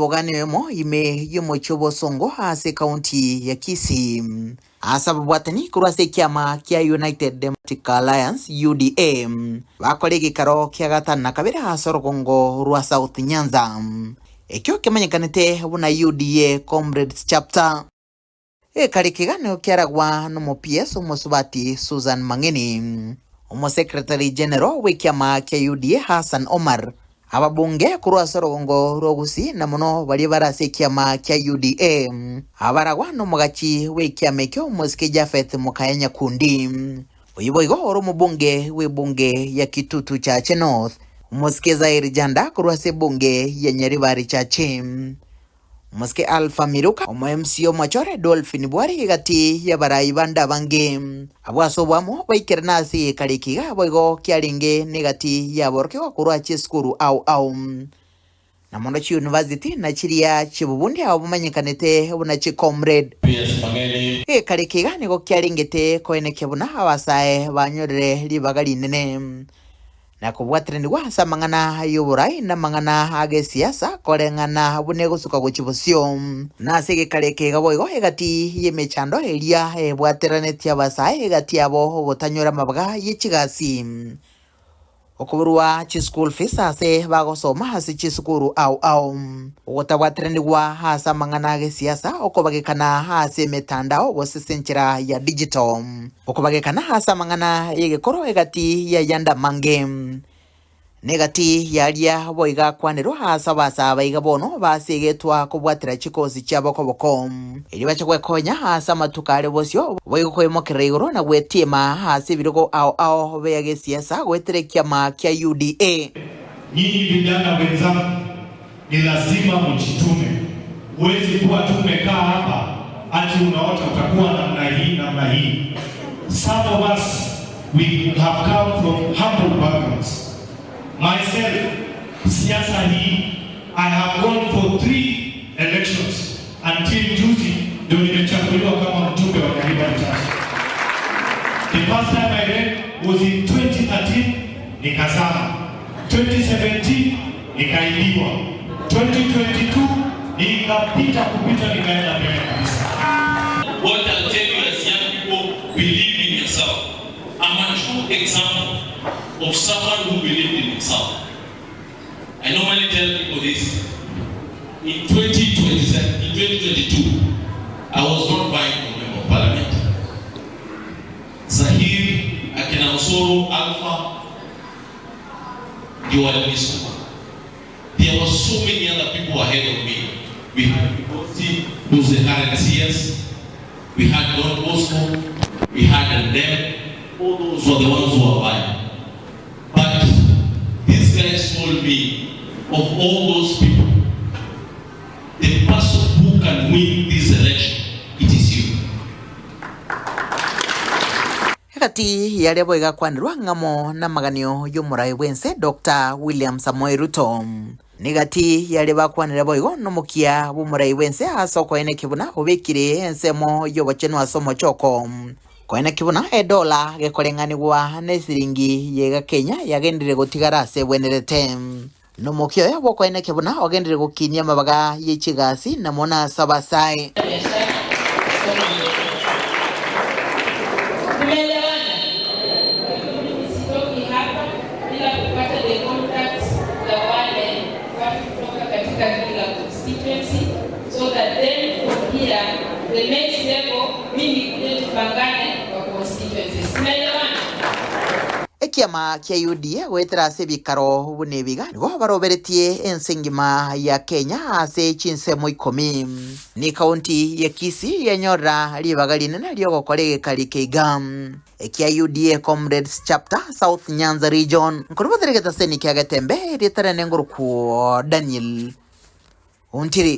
obogani oyomo ime y'omochie o Bosongo ase ekaunti ya Kisii. Ase ababwatani korwa ase ekiama kia United Democratic Alliance, UDA, bakora egekaro kia gatano na kabere ase orogongo rwa South Nyanza, ekio kemanyekanete buna UDA Comrades Chapter. Ekare ekeganero kiaragwa nomo-PS omosubati Susan Mang'eni, Omosecretary General bw'ekiama kia UDA Hassan Omar, ababunge korwa ase orogongo rwa Gusii na mono baria bare ase ekiama kia UDA, abaragwa nomogachi bw'ekiama ekio omosike Japheth Mokaya Nyakundi. Oyio boigo ore omobunge bw'ebunge ya Kitutu Chache North, omosike Zaheer Janda korwa ase ebunge ya Nyaribari Chache. Omosike Alpha Miruka, omo-MC omochore Dolphin Bwari egati y'abarai bande abange. Abwo ase oboamo baikerana ase egekari eke iga boigo kiarenge negati y'aborokigwa korwa chisukuru ao ao, na mono chiyunivasiti na chiria chi'obobundi abo bamanyekanete buna chicomrade. Egekari eke iga nigo kiarengete koenekia buna abasae banyorire ribaga rinene. Na kobwataranigwa ase amang'ana y'oborai na amang'ana ag'esiasa koreng'ana buna egosuka gochia bosio. Na ase egekare eke iga boigo egati y'emechando eria ebwateranetie abasae egati yabo ogotanyora amabaga ye chigasi, okoborwa chischool fees ase bagosoma ase chisukuru ao ao, ogotabwataranigwa ase amang'ana ag'esiasa, okobagekana ase emetandao gose ase enchera ya digital. Okobagekana ase amang'ana y'egekoro egati y'ayande amange, na egati y'aria boigo akwanerwa ase abasaa iga bono basegetwa kobwatera chikosi chiabo koboko, erio bache gwekonya ase amatuko are bosio, boigo koimokerera igoro na gwetiema ase ebirogo ao ao bia gesiasa goetera ekiama kia UDA. Nyinyi vijana wenzangu ni lazima mjitume. Huwezi kuwa tu umekaa hapa ati unaota utakuwa namna hii namna hii. Some of us we have come from humble backgrounds. Myself, siasa hii I have gone for three elections until juzi ndio nimechaguliwa kama mjumbe wa Nyaribari Chache. The first time I ran was in 2013 nikazama. 2017 nikaibiwa. 2022 nikapita kupita nikaenda mbele kabisa. What I'll tell you as young people, believe in yourself. I'm a true example of someone who believed in himself. I normally tell people this. In 2027, in 2022, I was not vying for member of parliament. Zahir, akina Osoro, Alpha, ndio walinisukuma. There were so many other people ahead of me. We had Migosi, who's the current CS. We had Don Bosco. We had them. All those were the ones who were vying. But these guys told me, of all those people, the person who can win this election, it is you. Egati y'aria boigo akwanerwa ng'amo namaganio y'omorai bw'ense Doctor William Samoei Ruto. Negati y'aria bakwanire boigo nomokia bw'omorai bw'ense ase okoenekia buna obekire ensemo y'obochenu ase omochoko. Koenekia buna edola gekoreng'anigwa nesiringi yega Kenya yagenderire gotigara ase ebwenerete. Nomokia oye bw'okoenekia buna ogenderire gokinia amabaga ye chigasi na mono ase abasae. Tumeelewana? Mimi sitoki hapa bila kupata the contacts za wale watu kutoka katika kila constituency so that then from here the next level mimi nikuje tupangane kwa constituencies. Tumeelewana? Ekiama kia UDA goetera ase ebikaro buna ebiga nigo baroberetie ense engima ya Kenya ase chinsemo ikomi. Ne county ya Kisii yenyorera ribaga rinene riogokora egekari keiga ekia UDA Comrades Chapter South Nyanza Region. Nkorwa Botheri getaseni kia Getembe erieta riane ngorokwo Daniel Ontiri.